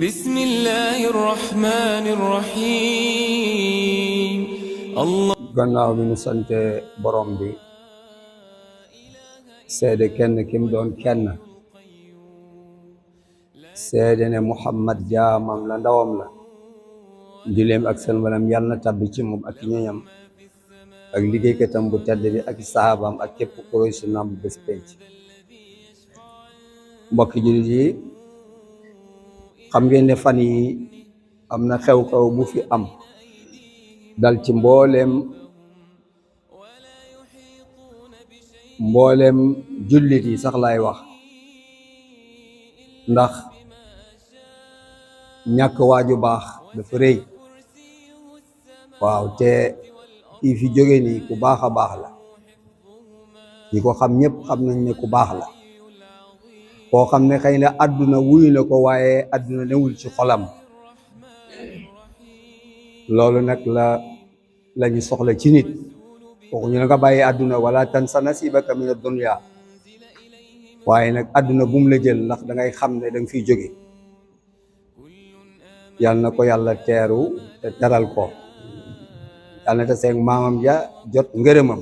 بسم الله الرحمن الرحيم الله gannaaw bi nu sante borom bi seede kenn kim doon kenn seede ne Muhammad jaamam la ndawam la juleem ak sëlmalam yal na tabbi ci moom ak ñoñam ak liggéeykatam bu tedd bi ak sahabaam ak képp ku roy sunnaam bu bés penc mbokki jullit yi xam ngeen ne fan yi am na xew-xew bu fi am dal ci mbooleem jullit yi sax laay wax ndax ñàkk waaju baax dafa rëy waaw te kii fi jóge nii ku baax a baax la ñi ko xam ñëpp xam nañ ne ku baax la koo xam ne xëy na àdduna wuyu na ko waaye àdduna newul ci xolam loolu nag la ñu soxla ci nit kooku ñu la nga bàyyi àdduna wala tansa nasibaka mina dunya waaye nag àdduna bum la jël ndax da ngay xam ne da nga fiy jóge yal na ko yàlla teeru te teral ko yal na te seeg maamam ja jot ngërëmam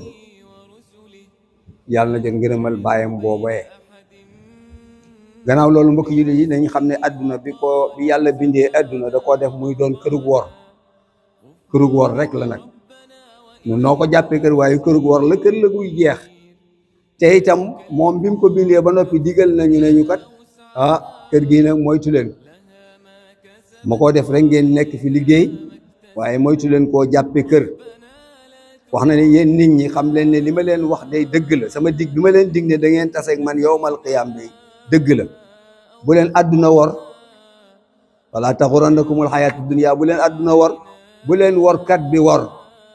yal na jot ngërëmal baayam boobee gannaaw loolu mbokki jullit yi dañu xam ne àdduna bi yàlla bindee àdduna da koo def muy doon kërug wor rek la nag noo ko jàppee kër waaye kërug wor la kër la guy jeex te itam moom bi mu ko bindee ba noppi digal nañu ne ñu kat kër gii nag moytu leen ma ko def rek ngeen nekk fi liggéey waaye moytu leen koo jàppee kër wax na ne yéen nit ñi xam leen ne li ma leen wax day dëgg la sama dig bi ma leen dig ne da ngeen taseeg man yowmal qiyaam day dëgg la bu leen àdduna wor wala taxurannakumul xayaatu dunya bu leen àdduna wor bu leen workat bi wor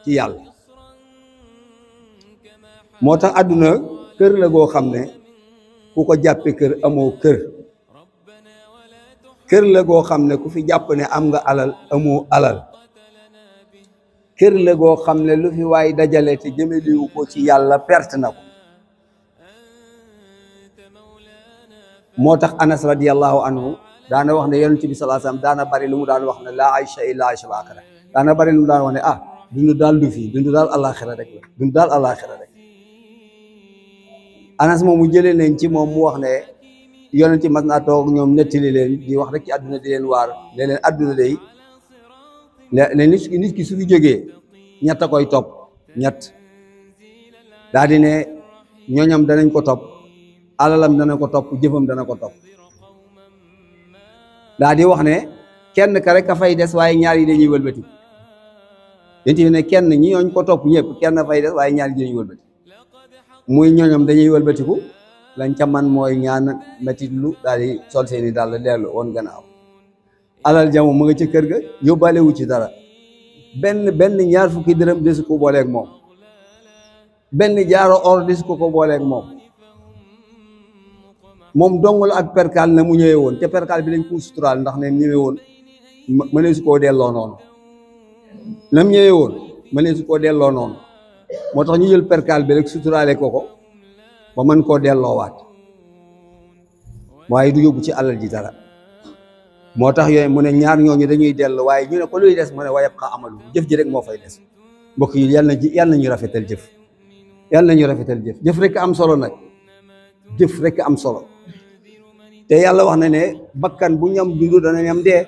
ci yàlla moo tax àdduna kër la goo xam ne ku ko jàppe kër amoo kër la goo xam ne ku fi jàpp ne am nga alal amoo alal kër la goo xam ne lu fi waay dajale te jëmeliwu ko ci yàlla perte na ko moo tax Anas radiyallahu anhu daana wax ne yonent bi sallallahu alayhi wasallam daana bari lu mu daan wax ne laa aysha illa ayshal aaxira daana bari lu mu daan wax ne dundu daal du fii dundu daal àllaaxira rek la dundu daal àllaaxira rek Anas moom mu jëlee nañ ci moom mu wax ne yonent mas naa toog ñoom nettali leen di wax rek ci àdduna di leen waar ne leen àdduna day ne nit ki su fi jógee ñett a koy topp ñett daa di ne ñooñam danañ ko topp alalam dana ko topp jëfam dana ko topp daa di wax ne kenn ka rek a fay des waaye ñaar yi dañuy wëlbati yéen ne kenn ñi ñooñ ko topp ñëpp kenn fay des waaye ñaar yi dañuy wëlbati muy ñooñam dañuy wëlbatiku lañ ca man mooy ñaan métit lu daal di sol seeni daal dellu woon gannaaw alal jamo mu nga ca kër ga yóbbaale wu ci dara benn ñaar fukki dërëm desu ko booleeg moom benn jaaro or desu ko booleeg moom dong la ak perkaal na mu ñëwee woon te perkaal bi dañ ko suturaal ndax ne ñëwee woon mënee su koo delloo noonu nam ñëwee woon mënee su koo delloo noonu moo tax ñu jël perkaal bi rek suturaale ko ba mën koo delloowaat waaye du yóbbu ci alal ji dara moo tax yooyu mu ne ñaar ñooñu dañuy dellu waaye ñu ne ko luy des mu ne wayab xa amalu jëf ji rek moo fay des mbokk yi yàlla nañu rafetal jëf yàlla nañu rafetal jëf rek am solo nag jëf rek am solo te yàlla wax na ne bakkan bu ñam dundu dana ñam dee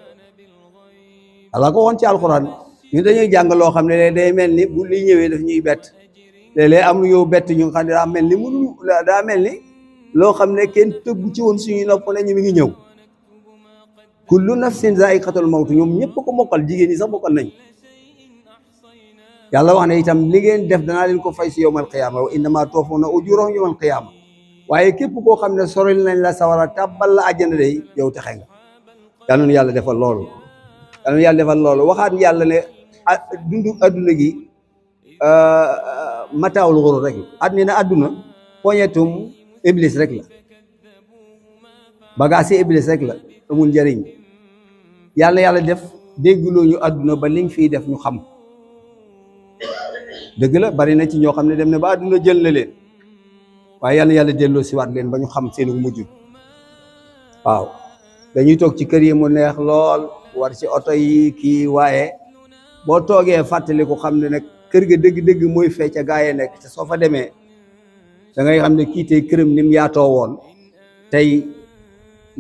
ala ko woon ci alxuraan ñu dañuy jàng loo xam ne day mel ni bu li ñëwee daf ñuy bett léeg-léeg am lu yow bett ñu xam ne daa mel ni loo xam ne kenn tëggu ci woon suñuy nopp ne ñu mi ngi ñëw kullu nafsin zaa'iqatul mawt ñoom ñëpp ko mokkal jigéen ñi sax mokkal nañ yàlla wax ne itam li ngeen def danaa leen ko fay si yawmal qiyaama wa innamaa tuwaffawna ujuurahum yawmal qiyaama waaye képp koo xam ne soril nañ la sawara tàbbal la àjjana day yow texe nga yal na yàlla defal loolu waxaat yàlla ne dundu adduna gi mataawul xurur rek la adduna poñetum iblis rek la bagaasi iblis rek la amul njëriñ yàlla def déggloo ñu adduna ba liñ fiy def ñu xam dëgg la bari na ci ñoo xam ne dem na ba adduna jël na leen waaye yàlla delloo si waat leen ba ñu xam seenu mujj waaw dañuy toog ci kër yi mu neex lool war ci oto yi kii waaye boo toogee fàttali ko xam ne nag kër ga dëgg-dëgg mooy fee ca gaa yi nekk te soo fa demee da ngay xam ne kii tey këram ni mu yaatoo woon tey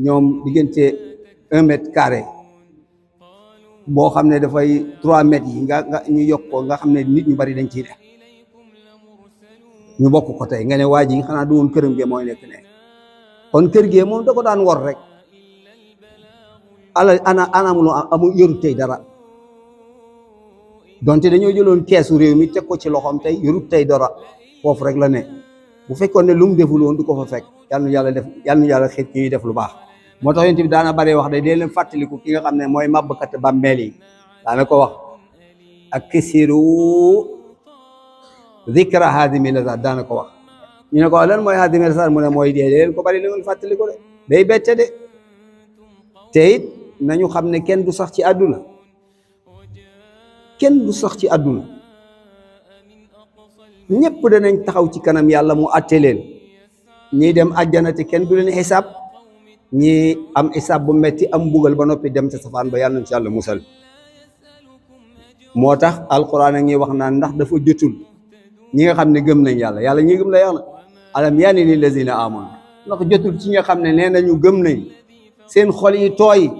ñoom diggante 1 mètre carré boo xam ne dafay 3 mètres yi nga ñu yokk ko nga xam ne nit ñu bari dañ ciy def ñu bokk ko tey nga ne waa ji xanaa du woon këram ge mooy nekk ne kon kër gee moom da ko daan wor rek amul yorut tey dara donte dañoo jëloon keesu réew mi teg ko ci loxoom tey yorut tey dara foofu rek la ne bu fekkoon ne lu mu deful woon du ko fa fekk yal na yàlla xeet ki ñuy def lu baax moo tax yonent bi daana bare wax de dee leen fàttaliku ki nga xam ne mooy màbbkat bàmmeel yi daana ko wax ak kisiru zikra hadimi lazat daana ko wax ñu ne ko lan mooy hadimi lazat mu ne mooy dee leen ko bari li ngeen fàttaliku de day bette de te it nañu xam ne kenn du sax ci àdduna ñëpp danañ taxaw ci kanam yàlla mu àtte leen ñii dem àjjana te kenn du leen xisaab ñi am xisaab bu metti am mbugal ba noppi dem ca safaan ba yàlla nañ ci yàlla musal moo tax alquran a ngi wax naan ndax dafa jotul ñi nga xam ne gëm nañ yàlla ñi gëm la yàlla alam yaani lil lazina amanu ndax jotul ci nga xam ne nee nañu gëm nañ seen xol yi tooy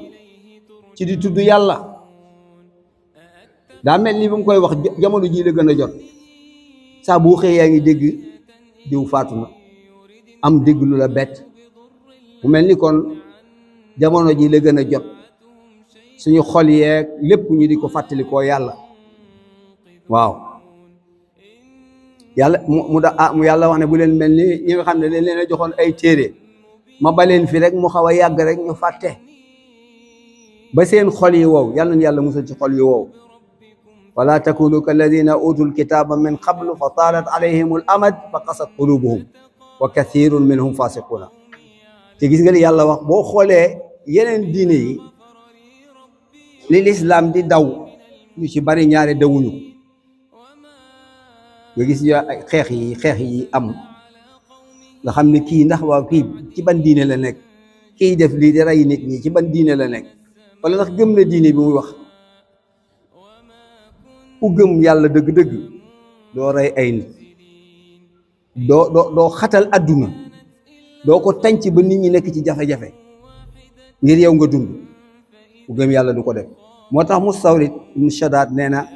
ci di tudd yàlla daa mel ni ba mu koy wax jamono ji la gën a jot saa bu xëy yaa ngi dégg diw faatu na am dégg lu la bett mu mel ni kon jamono ji la gën a jot suñu xol yeeg lépp ñu di ko fàttalikoo yàlla waaw yàlla mu yàlla wax ne bu leen mel ni ñi nga xam ne dañ leen a joxoon ay téere ma baleen fi rek mu xaw a yàgg rek ñu fàtte ba seen xol yi wow yàlla na yàlla musal ci xol yi wow wala takunu kalladina utul kitaba min qablu fa talat alayhim al amad fa qasat qulubuhum wa kathirun minhum fasiquna te gis nga li yàlla wax boo xoolee yeneen diine yi li lislaam di daw ñu ci bari ñaare dawuñu nga gis xeex yi am nga xam ne kii ndax waaw kii ci ban diine la nekk kii def lii di rey nit ñi ci ban diine la nekk wala ndax gëm na diine bi muy wax ku gëm yàlla dëgg-dëgg doo rey ay nit doo xatal adduna doo ko tànc ba nit ñi nekk ci jafe-jafe ngir yow nga dund ku gëm yàlla du ko def moo tax Mustawrid ibn Shadad nee na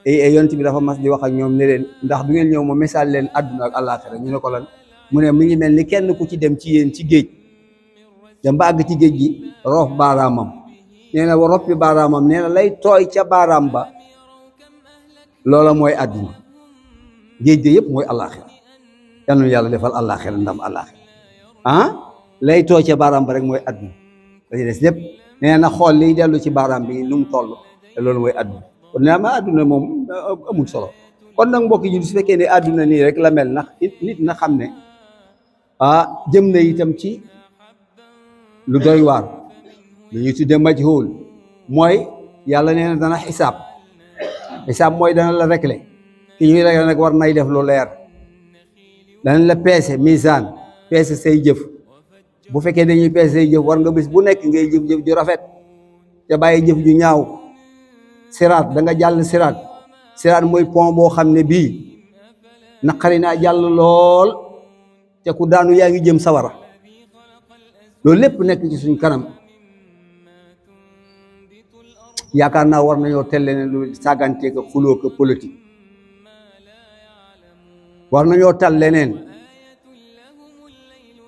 yonent bi dafa mas di wax ak ñoom ne leen ndax du ngeen ñëw ma misaal leen adduna ak àllaaxira ñu ne ko lan mu ne mi ngi mel ni kenn ku ci dem ci yéen ci géej dem ba àgg ci géej gi roof baaraamam nee na roppi baaraamam nee na lay tooy ca baaraam ba loola mooy àdduna géej gi yëpp mooy àllaaxira yal na yàlla defal àllaaxira ndam àllaaxira lay tooy ca baaraam ba rek mooy àdduna dañuy des lépp nee na xool liy dellu ci baaraam bi nu mu toll te loolu mooy àdduna kon nee ma àdduna moom amul solo kon nag mbokk yi su fekkee ne àdduna nii rek la mel ndax nit na xam ne jëm na itam ci lu doy waar lu ñuy tuddee majhul mooy yàlla nee na dana xisaab mooy dana la réglé ki ñuy réglé nag war nay def lu leer danañ la peese misaan peese say jëf bu fekkee dañuy peese say jëf war nga bis bu nekk ngay jëf-jëf ju rafet te bàyyi jëf ju ñaaw siraat da nga jàll siraat mooy pont boo xam ne bii naqari naa jàll lool te ku daanu yaa ngi jëm sawara loolu lépp nekk ci suñ kanam yaakaar naa war nañoo telle ne lu sàggantee ko xuloo ko politique war nañoo tal leneen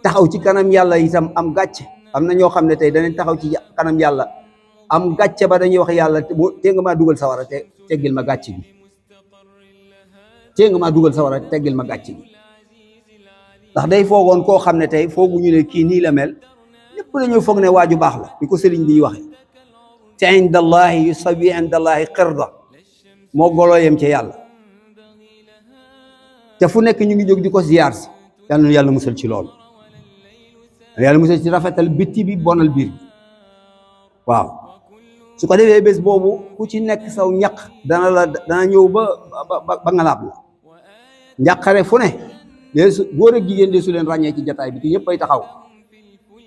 taxaw ci kanam yàlla itam am gàcce am na ñoo xam ne tey danañ taxaw ci kanam yàlla am gàcce ba dañuy wax yàlla te nga maa dugal sawara te teggil ma gàcce gi te nga maa dugal sawara teggil ma gàcce gi ndax day foogoon koo xam ne tey fooguñu ne kii nii la mel ñëpp dañoo foog ne waaju baax la ni ko sëriñ bi waxe te indallahi yusawi indallahi qirda moo goloo yem ca yàlla te fu nekk ñu ngi jóg di ko ziyaar si yal na yàlla musal ci loolu yàlla musal ci rafetal bitti bi bonal biir bi waaw su ko defee bés boobu ku ci nekk saw ñaq dana ñëw ba ngalaab la njàqare fu ne góor ak jigéen de su leen ràññee ci jataay bi te ñëpp ay taxaw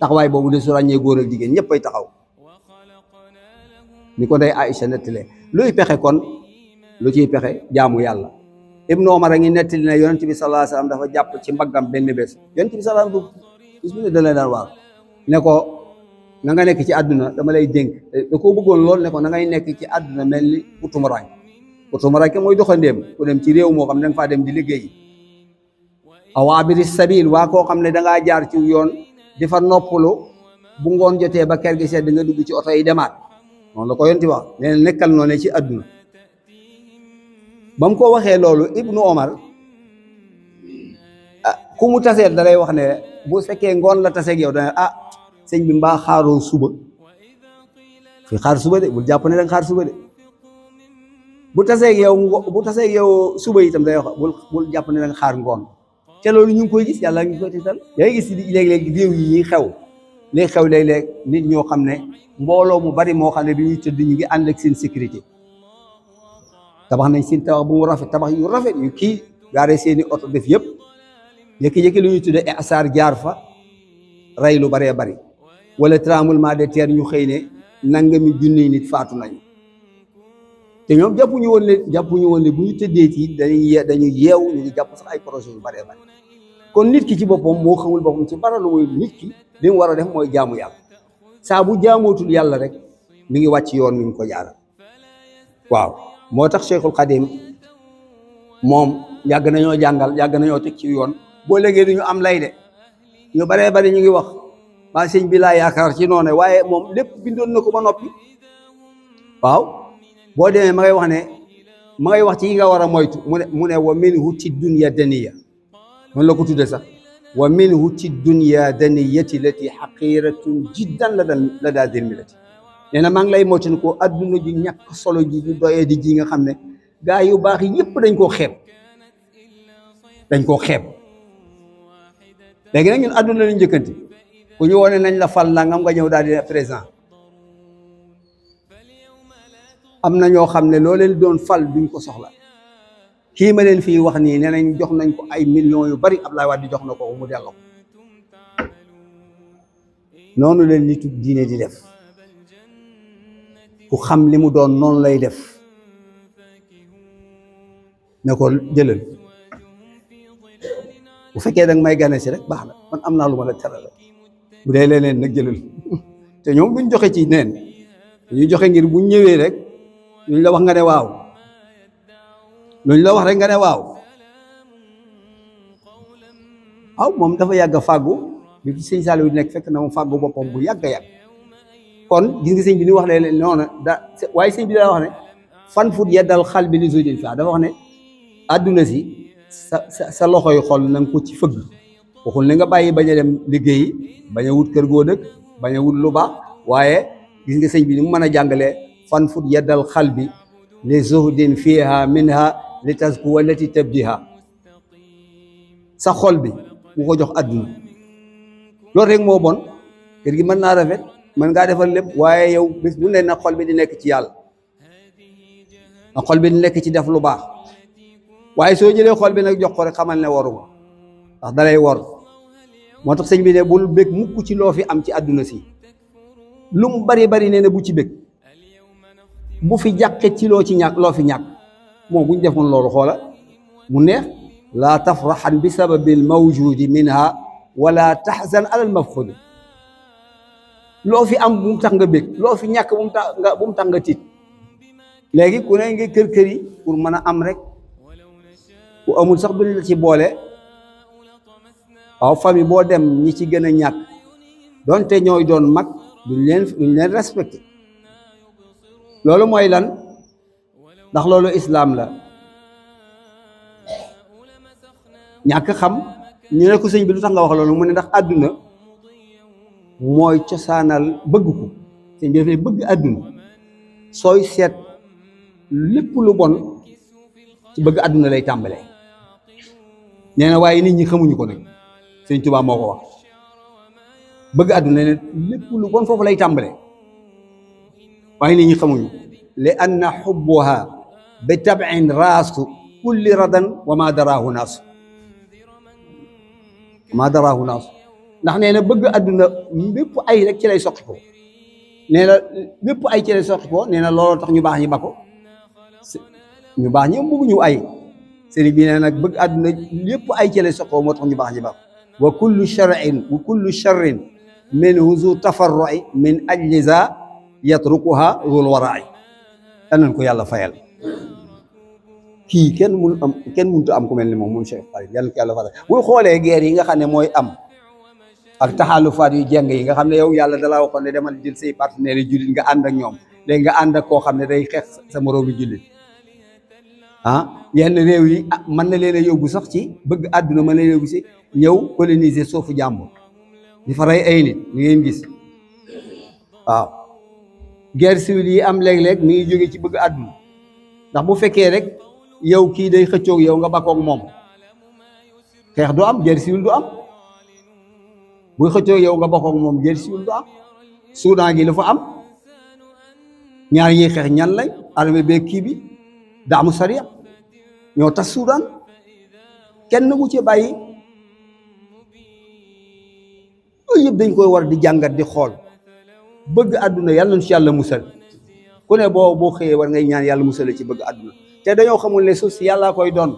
taxawaay boobu de su ràññee góor ak jigéen ñëpp ay taxaw ni ko ndey Aïcha nettalee luy pexe kon lu ciy pexe jaamu yàlla. Ibnu Omar a ngi nettali ne yonent bi sallallahu alayhi wasallam dafa jàpp ci mbaggam benn bés yonent bi sallallahu alayhi wasallam bis bu ne da leen daan waar ne ko na nga nekk ci àdduna dama lay dénk da koo bëggoon lool ne ko na ngay nekk ci àdduna mel ni utumaraanke mooy doxandéem ku dem ci réew moo xam ne da nga faa dem di liggéey aw abiri sabil waa koo xam ne dangaa jaar ci yoon di fa noppalu bu ngoon jotee ba kër gi sedd nga dugg ci oto yi demaat noonu la ko yonent wax nee na nekkal noonu ci àdduna ba mu ko waxee loolu Ibnu Omar ku mu taseel da lay wax ne bu fekkee ngoon la taseeg yow dana sëñ bi mbaa xaaroo suba fi xaar suba de bul jàpp ne danga xaar suba de bu taseeg yow suba itam day wax bul jàpp ne danga xaar ngoon te loolu ñu ngi koy gis yàlla ngi koy tiital yaa ngi gis léeg-léeg réew yi xew léeg-léeg nit ñoo xam ne mbooloo mu bari moo xam ne bi ñuy tëdd ñu ngi ànd ak seen sécurité tabax nañ seen tabax bu mu rafet tabax yu rafet yu kii gaare seeni oto def yëpp jékki-jékki lu ñuy tuddee asaar jaar fa rey lu baree bari wala tremblement de terre ñu xëy ne nangami junni nit faatu nañu te ñoom jàppuñu woon ne bu ñu tëddee ci dañuy yeew ñu ngi jàpp sax ay projet yu baree bari kon nit ki ci boppam moo xamul boppam ci bara lu muy nit ki li mu war a def mooy jaamu yàlla saa bu jaamootul yàlla rek mi ngi wàcc yoon mi ngi ko jaaral waaw moo tax Cheikhul Khadim moom yàgg nañoo jàngal yàgg nañoo teg ci yoon boo léegi duñu am lay de ñu baree bari ñu ngi wax waa sëñ bi laa yaakaar ci noonu waaye moom lépp bindoon na ko ba noppi waaw boo demee ma ngay wax ci yi nga war a moytu mu ne wa minhu ci dunya daniya noonu la ko tudde sax wa minhu ci dunya daniyati lati haqiratun jiddan la daa dirmilati nee na maa ngi lay moytu ko adduna ji ñàkk solo ji ñu doyee di ji nga xam ne gaa yu baax yi yëpp dañ koo xeeb léegi nag ñun adduna lañu njëkkanti ku ñu wone nañ la fal nangam nga ñëw daal di présent am na ñoo xam ne loo leen doon fal duñ ko soxla kii ma leen fii wax nii nee nañ jox nañ ko ay millions yu bari Abdoulaye Wade jox na ko mu delloo noonu leen nitu diine di def ku xam li mu doon noonu lay def ne ko jëlal bu fekkee danga may gane si rek baax na man am naa lu ma la terale bu dee leneen nag jëlal te ñoom buñ joxe ci neen dañuy joxe ngir buñ ñëwee rek luñ la wax nga ne waaw luñ la wax rek nga ne waaw moom dafa yàgg a fàggu bi fi sëñ Saliou nekk fekk na mu fàggu boppam bu yàgg a yàgg kon gis nga sëñ bi ni wax leen noonu waaye sëñ bi daa wax ne fan fut yeddal xal bi li zodin fa dafa wax ne àdduna si sa loxoy xol na nga ko ci fëgg waxul ne nga bàyyi bañ a dem liggéeyi bañ a wut kër goo dëkk bañ a wut lu baax waaye gis nga sëñ bi ni mu mën a jàngalee fan fut yeddal xal bi li zuhdin fiha minha li tasku wallati tabdiha sa xol bi mu ko jox àdduna loolu rek moo bon kër gi mën naa rafet mën ngaa defal lépp waaye yow bis bu ne na xol bi di nekk ci yàlla na xol bi di nekk ci def lu baax waaye soo jëlee xol bi nag jox ko rek xamal ne waru ko ndax dalay war moo tax sëñ bi ne bul bég mukk ci loo fi am ci àdduna si lu mu bari bari nee na bu ci bég bu fi jàqe ci loo fi ñàkk moom buñ defoon loolu xoola mu neex laa tafraxan bi sababil mawjudi minha wala taxzan alal mafqudi loo fi am bu mu tax nga bég loo fi ñàkk bu mu tax nga tiit léegi ku ne nga kër yi pour mën a am rek ku amul sax duñ la ci boole waaw famille boo dem ñi ci gën a ñàkk donte ñooy doon mag duñ leen respecté loolu mooy lan ndax loolu islaam la ñàkk xam ñu ne ko sëñ bi lu tax nga wax loolu mu ne ndax àdduna mooy cosaanal bëgg ko sëñ bi dafay bëgg àdduna sooy seet lépp lu bon ci bëgg àdduna lay tàmbalee nee na waaye nit ñi xamuñu ko nag sëñ Tuubaa moo ko wax bëgg àdduna ne lépp lu bon foofu lay tàmbalee waaye nit ñi xamuñu li anna xubbuha bi tab'in raasu kulli radan wa ma daraahu naasu ndax nee na bëgg àdduna bépp ay rek ci lay soqi ko nee na bépp ay ci lay soqi ko nee na looloo tax ñu baax ñi ba ko ñu baax ñi bëgg ñu ay sëriñ bi nee nag bëgg àdduna lépp ay ci lay soqi ko moo tax ñu baax ñi ba ko wa kullu sharrin minhu zu tafarrui min ajli za yatrukuha zul warai danañ ko yàlla fayal kii kenn mënut am ku mel ni moom Cheikh Farid yàlla ko yàlla fayal buy xoolee guerre yi nga xam ne mooy am ak taxalufaat yu jeng yi nga xam ne yow yàlla dalaa waxoon ne demal jël say partenaires yi jullit nga ànd ak ñoom léegi nga ànd ak koo xam ne day xeex sa moroomi jullit yenn réew yi mën na leen a yóbbu sax ci bëgg àdduna mën na leen a yóbbu si ñëw coloniser suufu jàmbur di fa rey ay nit ni ngeen gis waaw guerre civile yi am léeg-léeg mi ngi jóge ci bëgg àdduna ndax bu fekkee rek yow kii day xëccoog yow nga bakkoog moom xeex du am guerre civile du am buy xëccoog yow nga bakkoog moom guerre civile du am Soudan gi la fa am ñaar yi xeex ñan lañ armée bee kii bi daamu sariya ñoo tas Soudan kenn mu ci bàyyi yooyu yëpp dañ koy war di jàngat di xool bëgg àdduna yàlla nañ ci yàlla musal ku ne boo xëyee war ngay ñaan yàlla musal ci bëgg àdduna te dañoo xamul ne suuf si yàllaa koy doon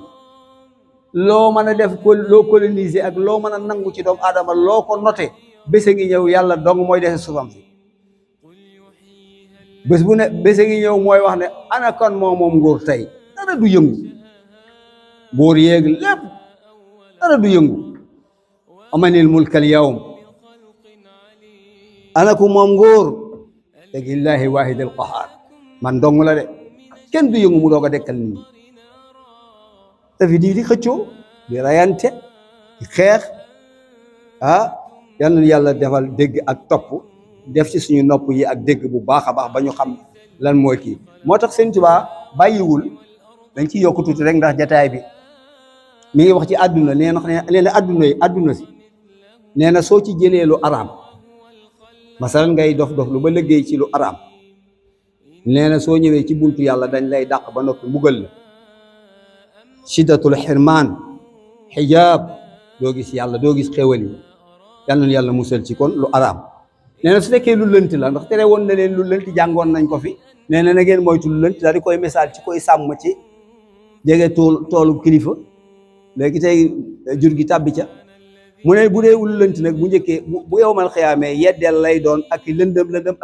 loo mën a def ko loo coloniser ak loo mën a nangu ci doomu aadama loo ko noté bés a ngi ñëw yàlla dong mooy dese suufam si bés bu ne bés a ngi ñëw mooy wax ne ana kan moom nguur tey dara du yëngu buur yéeg lépp dara du yëngu amanil mulkal yawm ana ku moom nguur te lillahi waahidil qahaar man dong la de kenn du yëngu mu doog a dekkal nit ñi dafi di xëccoo di rayante di xeex yal na yàlla defal dégg ak topp def ci suñu nopp yi ak dégg bu baax a baax ba ñu xam lan mooy kii moo tax Sëñ Tuubaa bàyyiwul dañ ciy yokk tuuti rek ndax jataay bi mi ngi wax ci àdduna nee na àdduna si nee na soo ci jëlee lu araam masalan ngay dof lu ba liggéey ci lu araam nee na soo ñëwee ci buntu yàlla dañ lay dàq ba noppi mbugal la shiddatul xirmaan xijaab doo gis yàlla doo gis xéwal yi yal na yàlla musal ci kon lu araam nee na su fekkee lu lënt la ndax tere woon na leen lu lënt jàngoon nañ ko fi nee na ngeen moytu lu lënt daal di koy message ci koy sàmm ci jege toolu kilifa léegi tey jur gi tàbbi ca mu ne bu dee lu lënt nag bu njëkkee bu yowmal xiyaamee yeddeel lay doon ak i lëndëm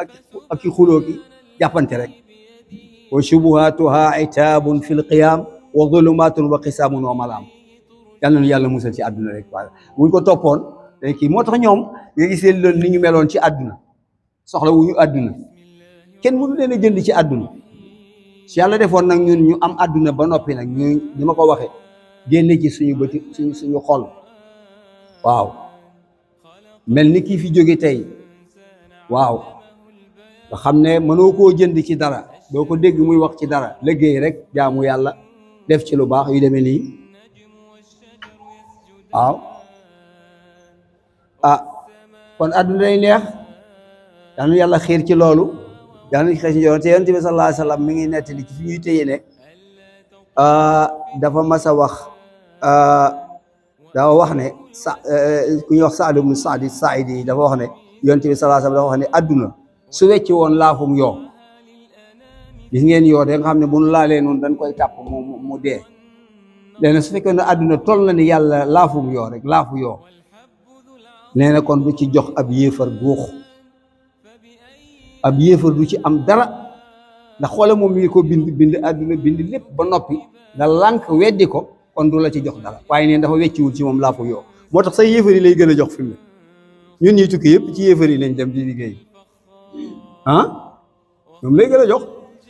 ak i xuloo ki jàppante rek wa shubuhatuha itaabun fil qiyaam wa zulumatun wa qisaamun wa malaam yal na yàlla musal ci àdduna rek waaye buñ ko toppoon te kii moo tax ñoom nga gisee loolu ni ñu meloon ci àdduna soxla wuñu àdduna kenn mënu leen a jënd ci àdduna si yàlla defoon nag ñun ñu am àdduna ba noppi nag ñu ni ma ko waxee génne ci suñu bëti suñu xol waaw mel ni kii fi jóge tey waaw nga xam ne mënoo koo jënd ci dara doo ko dégg muy wax ci dara liggéey rek jaamu yàlla def ci lu baax yu demee nii waaw kon àdduna day neex yal yàlla xiir ci loolu yal na xiir ci yoon te yonent bi sallallahu alayhi wa sallam mi ngi nettali ci fi ñuy téye ne dafa mas a wax dafa wax ne ku ñuy wax Saad ibn Saidi yi dafa wax ne yonent bi sallallahu alayhi wa sallam dafa wax ne àdduna su wecci woon laafum yoo gis ngeen yoo de nga xam ne bu nu laalee noonu dañ koy tàpp mu dee léegi su fekkee ne àdduna toll na ni yàlla laafum yoo rek laafu yoo nee na kon du ci jox ab yéefar guux ab yéefar du ci am dara ndax xoole moom mi ngi ko bind àdduna bind lépp ba noppi nga lànk weddi ko kon du la ci jox dara waaye neen dafa wecciwul ci moom laafu yoo moo tax say yéefar yi lay gën a jox fi mu ne ñun ñuy tukki yëpp ci yéefar yi lañ dem di liggéey ñoom lay gën a jox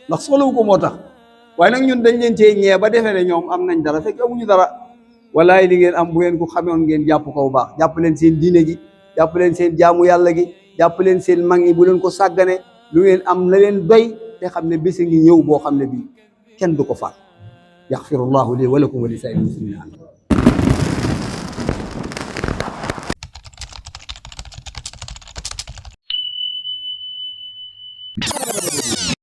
ndax soxlawu ko moo tax waaye nag ñun dañ leen cee ñee ba defee ne ñoom am nañ dara fekk amuñu dara walaay li ngeen am bu ngeen ko xamoon ngeen jàpp ko bu baax jàpp leen seen diine gi jàpp leen seen jaamu yàlla gi jàpp leen seen mag ñi bu leen ko sàggane lu ngeen am na leen doy te xam ne bés a ngi ñëw boo xam ne bii kenn du ko faat yaxfirullahu li wa lakum wa li saa'iril muslimin